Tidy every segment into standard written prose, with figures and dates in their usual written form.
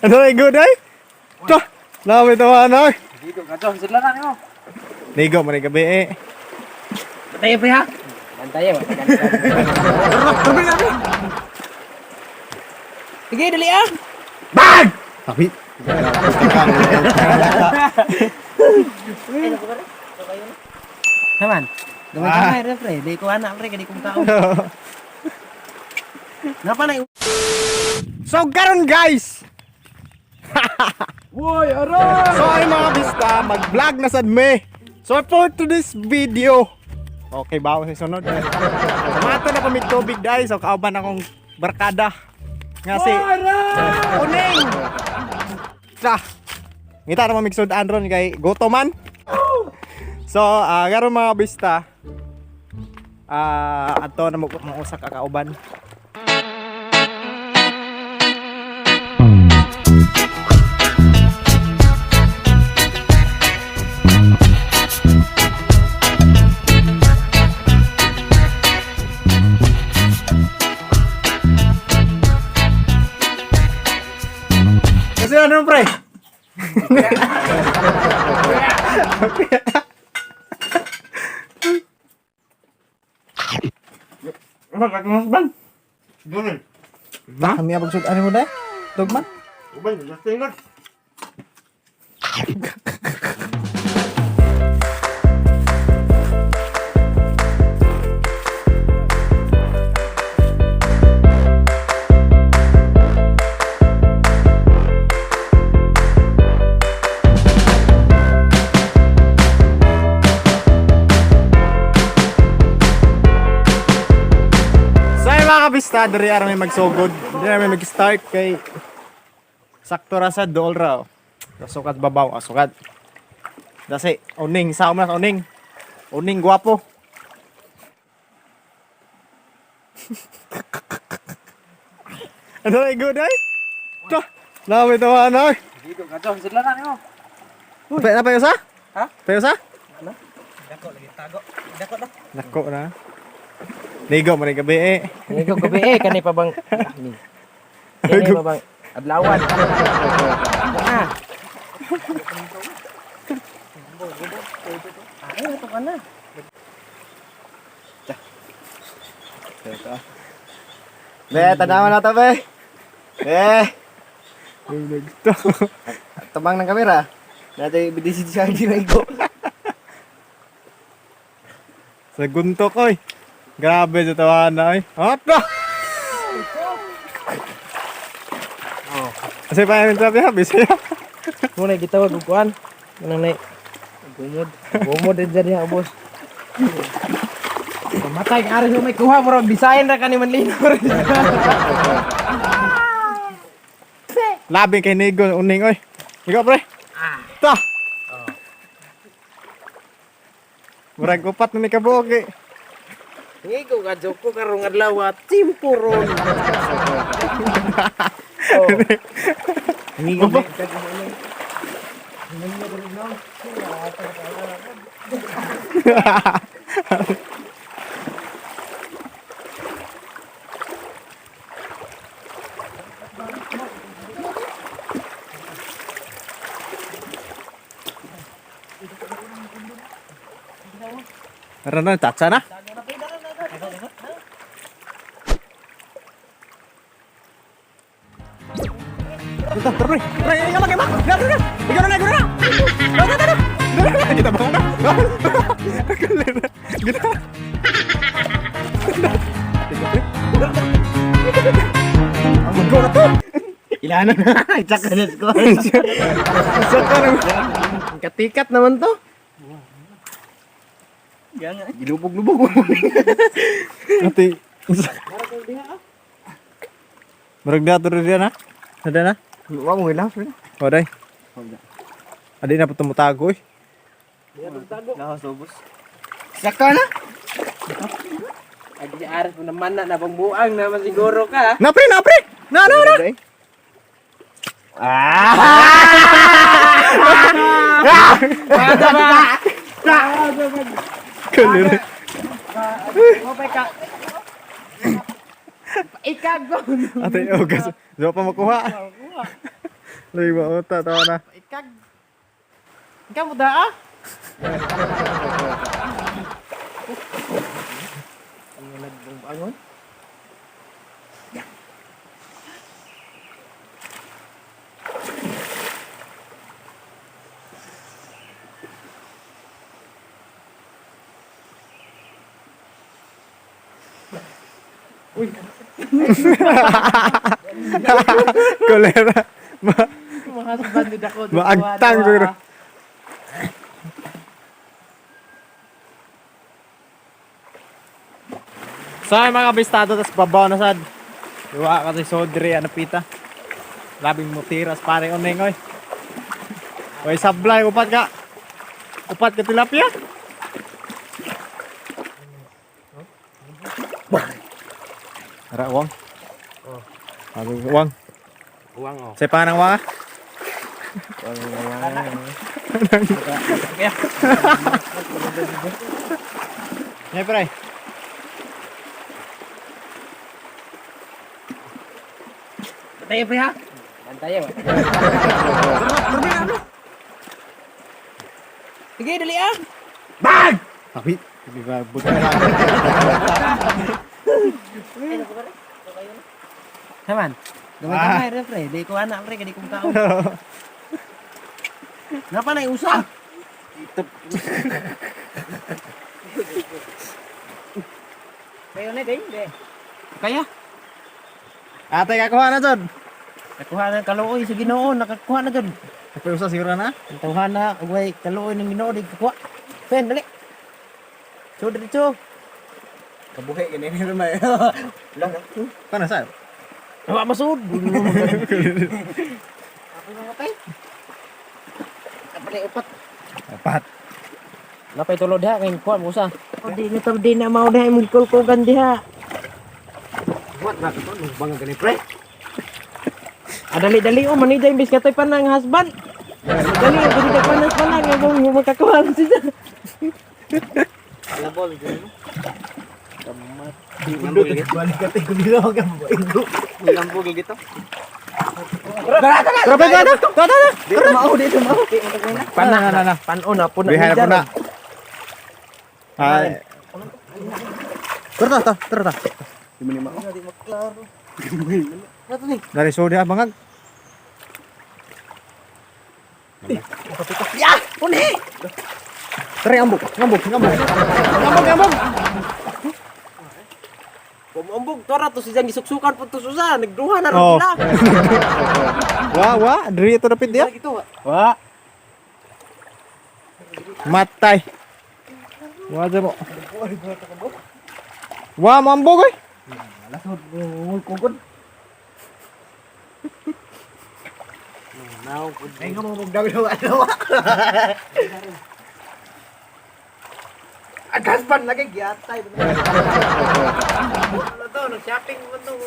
Ano ay good ay? Ta. Lami tawa na. Dito ka to, sila na nimo. Ligo man gabi eh. Bantayan pre ha. Bantayan. Sige, dali ah. Bag! Tapi. Saman. Gamay gamay re pre, di ko anak pre, kadi ko tao. Napa na? So karon guys. Woy, aray! So ay mga bista, mag-vlog na sad me. So for today's video. Okay ba sa sunod? Sumata na kami tubig dahil so kauban akong barkada. Nga si Uning. Ta. Ngita na mamigsud-an ron kay guto man. So, karon mga bista, ato na mag-usa ka kauban. Kasi ano pre? Ba? Kami ang pagsud-an mo dai. Dugma. Uban, justin god. So ay mga kabista, diri ara may magsugod. Diri ara may mag-start kay sakto ra sa dool ra. Oh. Sukat babaw, sukat. Dasi, uning sa na sa uning. Uning gwapo. Ano ay good ay? Ta, lami tawa na. Oy. Dito ka to, sila na nimo. Pa na pa sa? Ha? Pa sa? Ano? Dako lagi tago. Dako na. Nako na. Ligo man gabi eh. Nigo gabi eh kani pa bang kani pa bang adlawan. Ah. Ay, ito ka na. Be, tanawan na to, be. Be, To. tabang ng kamera. Dati bidisi siya na igo. Sa guntok oy. Grabe sa tawa na oy. Hot na. Oh. Kasi pa yung trapi ha, bisaya. Muna gitawag og kuan. Muna na gumod. Gumod din dyan boss. Pamatay ka aris may kuha bro. Bisayan ra kani manlino. Labi kay Nigo uning oy. Ikaw pre. Ta. Murag upat na ni kabuok eh. Ngigo ka joke ko karong adlaw timpuron. Oh. Ngigo ba? Tara na, tatsa na. Ito, tara pre. Pre, ikaw mag ima. Ikaw na, ikaw na, ikaw na. Ikaw na, ikaw na. Kita ba na? Gita. Gita. Ikaw na to. Ilana na. Itsak ka na score. Isa ka na. Katikat naman to. Gilubog-lubog. Ate. Murag na to rin na. Nada na. Wa mo ilahos pre. Oday. Adi na po tumutago eh. Lahos ubos. Saka na. Agi aris mo naman na nabang buang naman siguro ka. Na pre, na pre. Na na na. Ada ba? Kulir. Mapay ka. Ikago. Ate, oh gas. Zo pa makuha. Lay ba uta tawa na. Ikag. Ikaw mo daa? Ang nagbumbangon. Kolera. Mga husband ako. Maagtang siguro. So ay mga kabistado, tas babaw na sad. Duwa ka sa sodre, ano pita. Labing mutiras pare oneng oy. Oy sablay upat ka. Upat ka tilapia. Ara wang. Oh. Wang. Uwang oh. Sa panang wang ah. Ngay pre. Tayo pre ha. Bantayan. Sige, dali ah. Abi, di ba buta na. Naman. Gamay-gamay re pre, di ko anak pre, kadi ko kaon. Napa na usa? Kayo na kayo hindi. Kaya? Ate kakuha na jud. Nakuha na kaluoy sa Ginoo, nakakuha na jud. Kapag usa siguro na. Ang tawhan na, ugay kaluoy ng Ginoo di kuha. Pen, dali. So dito. Kabuhi gani ni may. Lang. Paano sa? Wa masud. Ako mga patay. Kapalay upat. Apat. Napay tulod ha kay kuha mo usa. O di na to di na mao diha imong kulkugan diha. What na to nung bangag gani pre? Ah, dali dali oh manida imbis katoy pa ng husband. Dali dali ka panas pa lang kung makakuha na siya. Labol gani. Kamat. Balik ka tayo gila ka mo. Lambog gitu. Tara pa tara. Tara tara. Dito mao, dito mao. Pana Na, na, na. Pano na puna. Bihay na puna. Ay. Tara tara tara tara. Di mo ni mao. Hindi maklaro. Dari sodi ah bangag. Ya! Uni! Tara ambog, ambog, ambog. Ambog, ambog. Bumumbog tora to siyang gisuksukan po to susa, nagduha na ron Oh. sila. Wa wa, diri ito dapit dia. Ito. Wa. Matay. Wa dyan mo. Wa mo ambog oy. Kugod. Ay nga mo magdaw daw. Ang husband lagi giatay. Ano to? Nag-shopping mo to.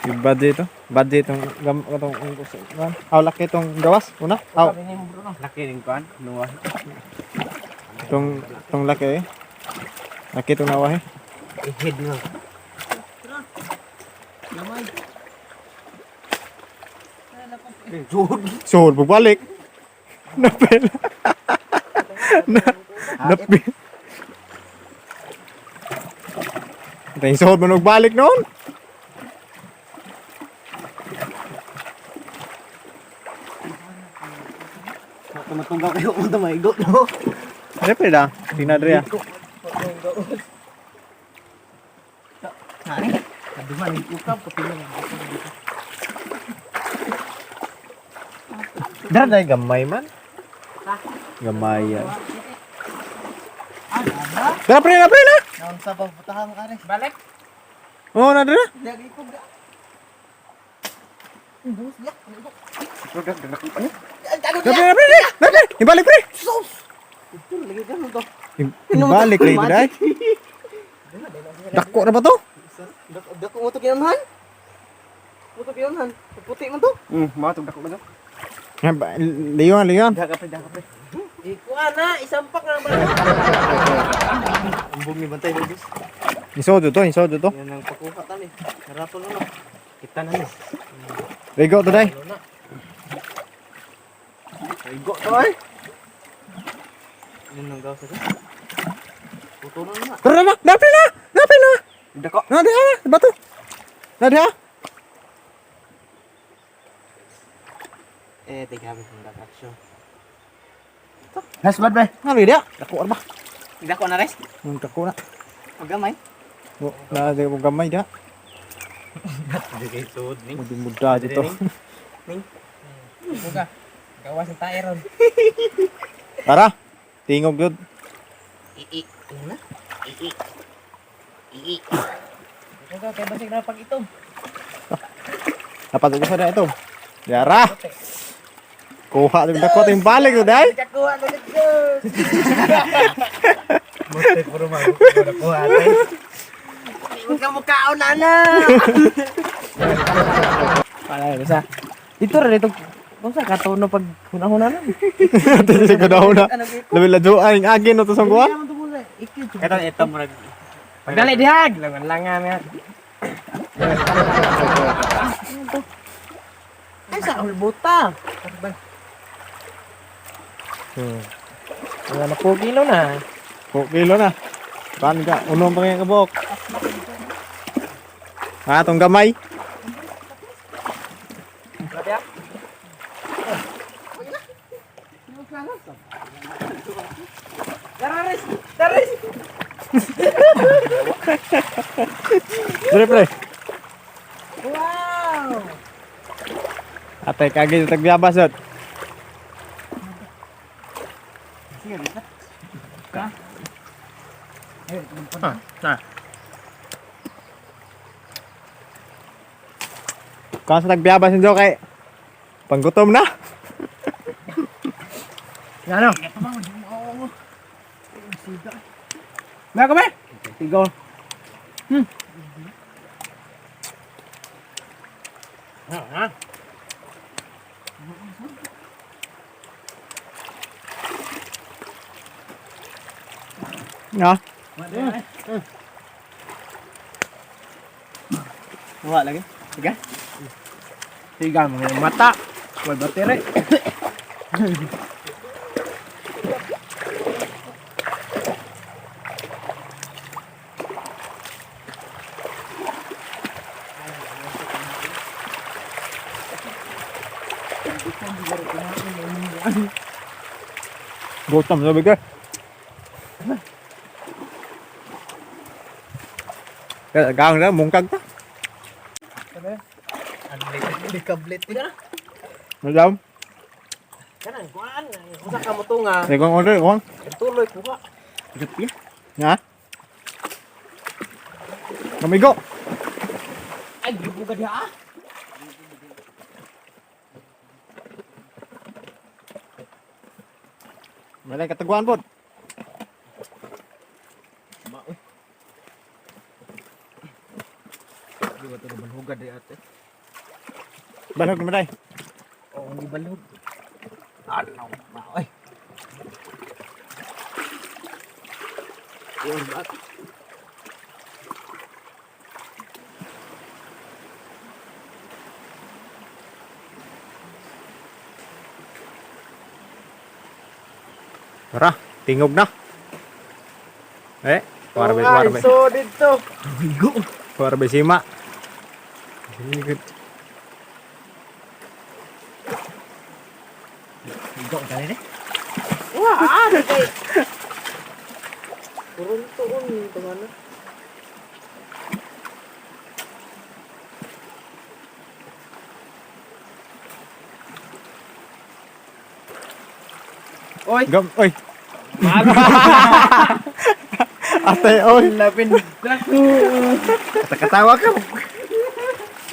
Yung budget ito. Budget itong gam itong aw laki itong gawas una. Aw Laki ning kuan, nuwa. itong laki eh. Laki itong nawa eh. Head nga. So, pagbalik. Napel. Na, napil. Tayong suhod mo nagbalik noon. Tumatunggaw kayo kung tumaigo no. Siyempre na. Tingnan rin ah. Kaduha ni ukab kapila. Dara dahil gamay man. Gamay yan. Dara pre na pre na. Naon sa pagputahang are. Balik. Oo na dara. Lagi ko ga. Dara pre na pre na. Dara pre. Ibalik pre. Lagi ka to. Ibalik pre ito dahil. Dako na ba to? Dako mo to kinamhan. Mo to kinamhan. Puti man to. Mao to dako man to. Leon, Leon. Daga pre, daga pre. Ikuha na, isampak na ba? Ambog ni bantay hugis. Isodo to, isodo to. Yan ang pakuha tani. Naratol na no. Kita na ni. Rigo to day. Rigo to ay. Yun ang gawas sa. Puto na na. Tara na, dapit na. Dapit na. Dako. Na diha, bato. Na diha. Eh, tigabi kong action. Husband ba? Ano diha? Dako ba? Dako na res. Dako na. Magamay. Oh, na di ko gamay diha. Dili tuod ni. Muda dito. Buka. Gawas ang tae ron. Tara. Tingog yun. Ii. Ano na? Ii. Ii. Buka kay basig na pag itom. Dapat ko sa ito. Yara. Kuha din dako ting balik to day. Kakuha na ko. Mutay puro mag kuha ate. Huwag ka mukhaon na na. Wala sa. Dito ra dito. Kung sa katuno pag hunahuna na. Dili ko daw na. Labi lajuan ang agin no to sa kuha. Kato ito mo nag Pagdali dihag, langan-langan nga. Ay sa ulbuta. Wala na po kilo na. Po kilo na. Kan ka unong pa nga kabok. Ah, tong gamay. Dararis! Daris! Pre pre. Wow! Ate kagi tagbiyabas yun. Kung sa tagbiyabas yun kay panggutom na. Ano? Meron kami? Sigaw. Nga. Kuha lagi. Tiga. Sigaw, mga mata. May battery. Gutom sabi ka. Kaya gang na mungkag ta. Dikablit. Madam, Kanan, kuhaan. Usa ka mo to nga. Sige order ko. Tuloy kuha. Gapi. Nga. Kamigo. Ay, grupo ka diha ah. Malay kataguan pod. Di ba ito balhugad di ate? Balhog naman day. Oo, hindi balhog. Ano? Ay. Yun ba? Tara, tingog na. Eh, warbe warbe. So dito. Bigo. Warbe sima. Good. Bigo ka rin eh. Wah, ano kay. Turun-turun to mana. Oy, Gam, oy. Ate, oy. lapin. Katawa ka.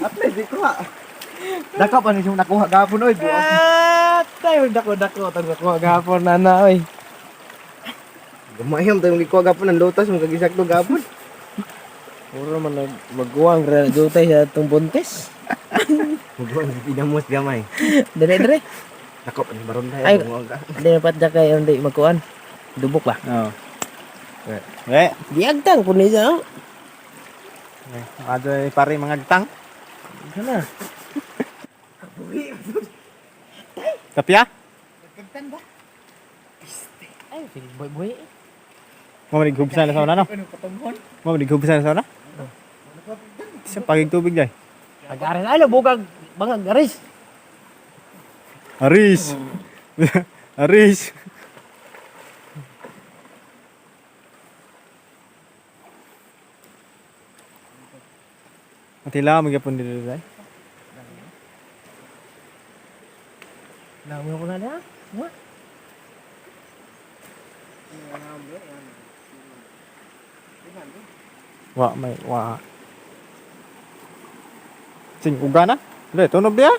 Ate, di ko ha. Dako pa ni siyang nakuha gapon oy. Buang. Tayo dako dako tag dako gapon nana oy. Gumayom tayong gikuha gapon ang lotas mo kagisakto gapon. Puro man nag maguwang ra jutay sa atong buntis. Muguan pinamos gamay. Dire dire. Dako pa ni baron tayo. Ay. Buang ka. Di dapat ja kay hindi magkuan. Dubok ba? Oh. Eh, Diagtang kun niya. oh. adto pare mga gtang. Kana. Kapya? Ay, sige boy boy. Mo manig hubsan na sa una no? Mo manig hubsan na sa una? Sa pagig tubig dai. Pag-aris ay bugag bangag aris. Aris. Aris. Matila magyapon dito dai. Dami ko na na. Wa. Wa may wa. Sing uga na. Le tunob dia.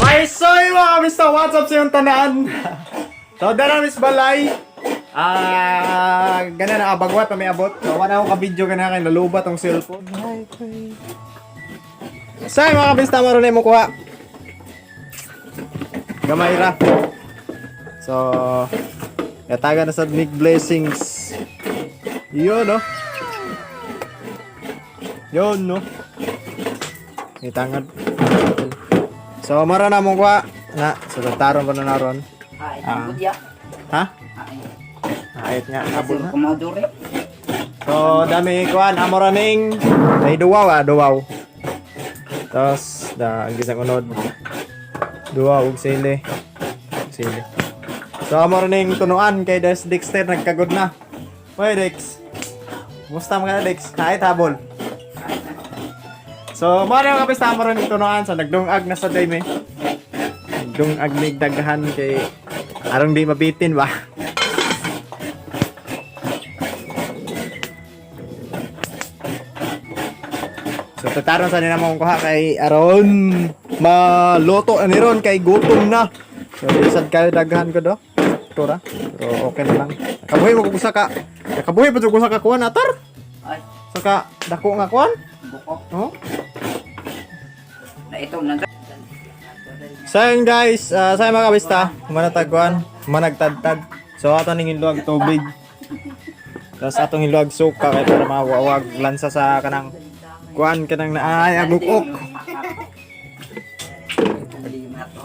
Ay, sorry mga kamista, what's up sa iyong tanan? So, dara mis balay. Ah, gana na abagwat pa may abot. So, wala akong ka-video gana kay nalubat ang cellphone. Say mga kabista, maron na mo kuha. Gamay ra. So, yataga na sa Nick Blessings. Yun, no? Yun, no? Itangad. So, mara na mong kuha. Na, so taron pa na naron. Ay, Ah. budya. Ha? Ayot nga, abot na. Kumadure. So, dami kuan, amo ning may duwaw ah, duwaw. Tapos, da ang gisang unod. Duwaw ug sili. Sili. So, amo ning tunuan kay Des Dexter nagkagod na. Hoy Dex. Kumusta man ka na, Dex? Kahit habol. So, mo na kapista amo ning tunuan sa nagdungag na sa dayme. Nagdungag mig daghan kay arong di mabitin ba. So tataron sa nila mong kuha kay aron maluto na ni ron kay gutom na. So isad kayo daghan ko do. Tura. Pero okay na lang. Nakabuhi mo kung usa ka. Nakabuhi pa jud ka kuan atar. Ay, Saka dako nga kuan. buko. Oh. Na ito na. So yun guys, sa mga kabista, manatagwan, managtadtad. So ato ning hiluag tubig. Tapos atong hiluag suka kay para mawawag lansa sa kanang kuan kanang naay agukok. Lima to.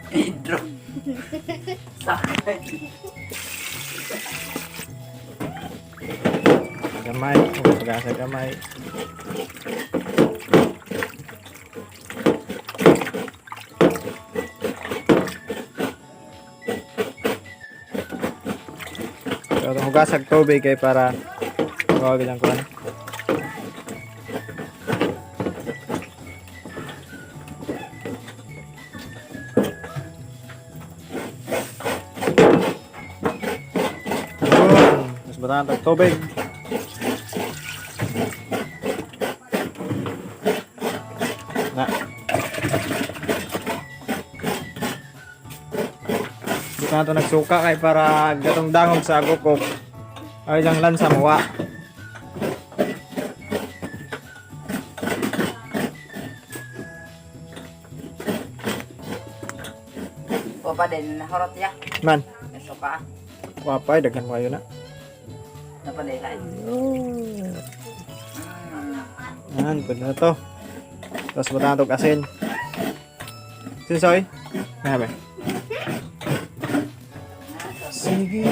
Pedro. Sakit. Gamay, pag-asa gamay. So, itong hugasag tubig kay para mawag lang kuan. Yun. Mas batangan tag tubig. Na. Dito na ito nagsuka kay para gatong dangog sa agukok. Ay lang lansa mawa. O pa din nahurot ya. Man, Suka. wapay daghan kayo na. Napadaylan. Yan, pwede na to. Tapos batangan tog asin. Sinsoy? Nabe. Sige.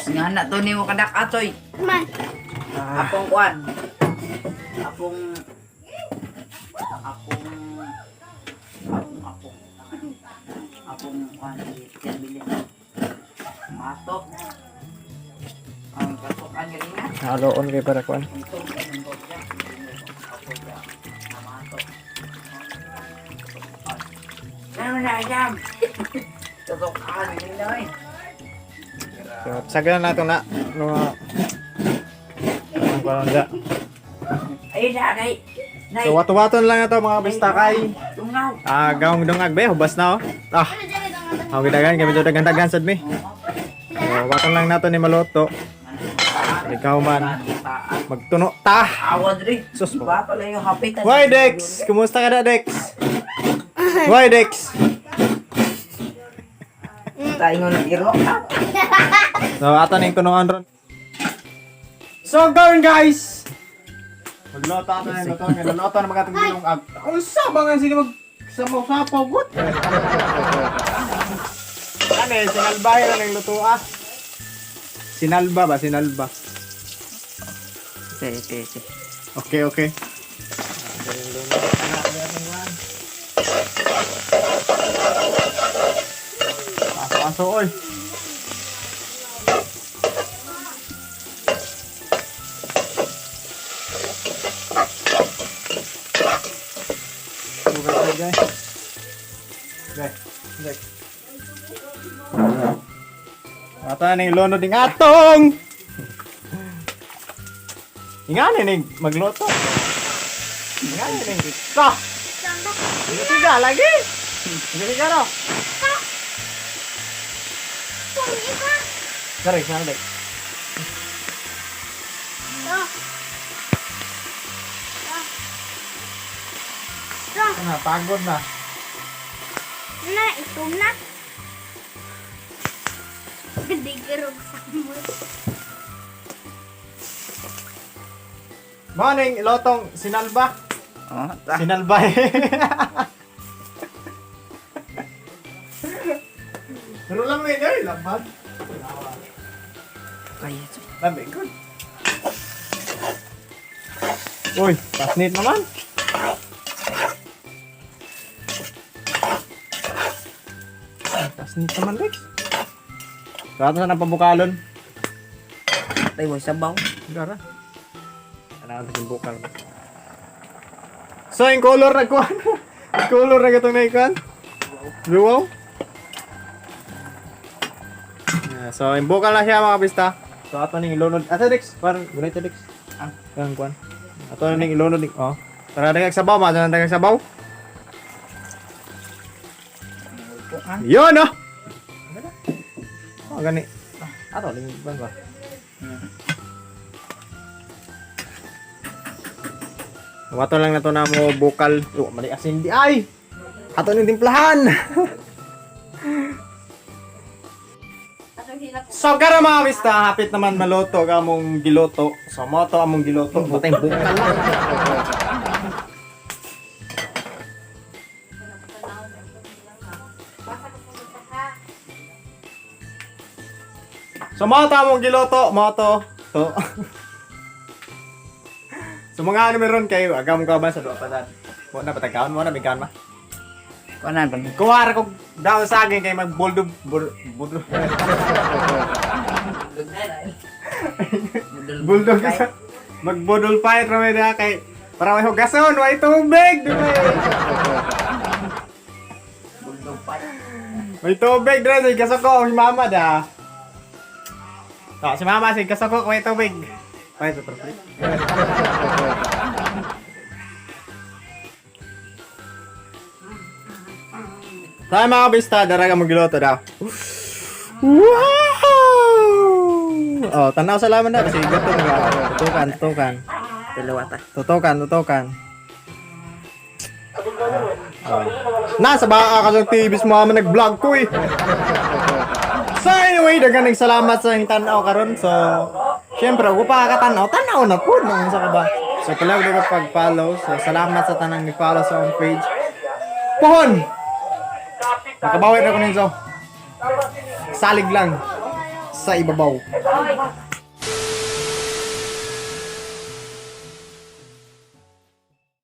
Nga na to nimo kadak atoy. Man. Ah, Apong kuan. Apong apong apong apong apong kuan yan bilin. Mato. Ang kasukan nga haloon kay para kuan. Ito ang bogya. Apo ya. Mato. Ano na jam? Tutukan nga eh. So, saglan na ito na. No, ang kuan da. Ay na kay. Nay. So, wato-waton lang ito mga bista kay. Tungaw. Ah, gawng dungag be, hubas na oh. Ah, Okay, dagan kami dyan, dagan-dagan sad mi. So, watan lang nato ni maluto. Ikaw man magtuno ta. Awa diri. Sus po. Bato lang yung hapitan. Why Dex? Kumusta ka na, Dex? Why Dex? Tayo nga nag-iro. So, ato na yung tunuan ron. So, going guys! Magluto ato na yung luto. Niluluto na mga itong ginong ag. Unsa ba nga sila mag sapaw-sapaw, good? Ano eh, sinalba yun ang luto ah. Sinalba ba? Sinalba. Okay, okay, okay. Okay, okay. Aso, aso, oy. Okay, okay. Okay, okay. Ato na ning lono ding atong. Ingani ning magluto. Ingani ning ka. Tiga lagi. Tiga no. Sorry, sorry. Na, pagod na. Na, itom na. Digirog sa mo. Morning, lotong sinalba. Oh, ta. Sinalba eh. Pero lang may eh, lambat. Kaya. Lamig, good. Uy, pasnit naman. Pasnit naman, Rex. So, ato sa pabukalon. Tayo mo sabaw. Gara. Ano ang bukal mo? So, yung color na kuan. Yung color na gatong na ikuan. Luwaw. Yeah, so, yung bukal na siya mga kabista. So, ato ning ilunod. Ate Dex, parang gunay ta Dex. Ah. Parang kuan. Ato ning ilunod ning oh. Tara dagag sabaw, ma na dagag sabaw. Yun oh. Oh, gani. Ato ning ban ba? Wato lang na to na mo bukal. Oh, mali asin di ay. Ato ning timplahan. So kara mga bista, hapit naman maluto ka mong giloto. So moto among giloto, butay bukal lang. So moto among giloto, moto. To. So mga ano meron kayo, agam ka ba sa duha pa dan? Mo na patagkaon mo na bigkan ma. Kuanan pa. Kuha ra kog daw sa akin kay magboldo bul buldo. Bulldog isa. Magbudol fight ra may na kay para may hugason, way tubig, di ba? Bulldog pa. May tubig dre sa kasako si mama da. Ta, si mama sa kasako may tubig. Ay, super free. Tayo mga kabista, dara ka magluto daw. Wow! Oh, tanaw sa laman na kasi gutom ka. Tutukan, tutukan. Dalawa ta. Tutukan, tutukan. Oh. Nasa baka ka sa TV mo naman nag-vlog ko eh. So anyway, daghang salamat sa inyong tanaw karon. So, syempre, ako pa katanaw, tanaw na po nung sa ka ba. So, pala ko pag-follow. So, salamat sa tanang ni-follow sa akong page. Pohon! Nakabawi na ko ninyo. Salig lang sa ibabaw.